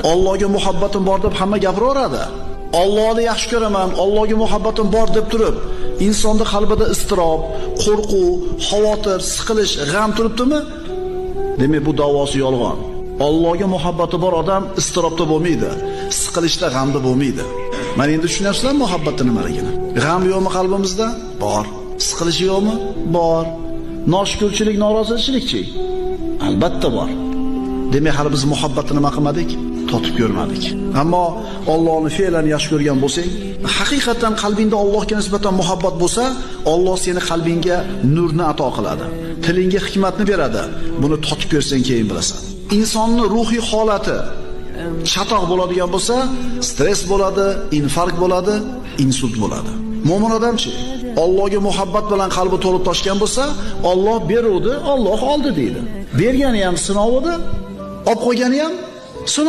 Allohga muhabbatim bor deb hamma gapiraveradi. Allohni yaxshi ko'raman, Allohga muhabbatim bor deb turib, insonning qalbida iztirob, qo'rquv, xavotir, siqilish, g'am turibdimi? Demak, bu da'vosi yolg'on. Allohga muhabbati bor odam iztirobda bo'lmaydi, siqilishda, g'amda bo'lmaydi. Mana endi tushunyapsizlar muhabbatning nimaligini? G'am yo'qmi qalbimizda? Bor. Siqilish yo'qmi? Bor. Noshukurchilik, norozichilikchi? Albatta bor. Demak, hali biz muhabbatni nima qilmadik? Totib ko'rmadik. Ammo Allohni fe'lan yaxshi ko'rgan bo'lsang, haqiqatan qalbingda Allohga nisbatan muhabbat bo'lsa, Alloh seni qalbingga nurni ato qiladi. Tilingga hikmatni beradi. Buni totib ko'rsang keyin bilasan. Insonning ruhiy holati chatoq bo'ladigan bo'lsa, stress bo'ladi, infarkt bo'ladi, insult bo'ladi. Mo'min odamchi, Allohga muhabbat bilan qalbi to'lib toshgan bo'lsa, Alloh beruvdi, Alloh oldi deydi. Bergani ham sinov edi, olib qo'ygani ham sinov.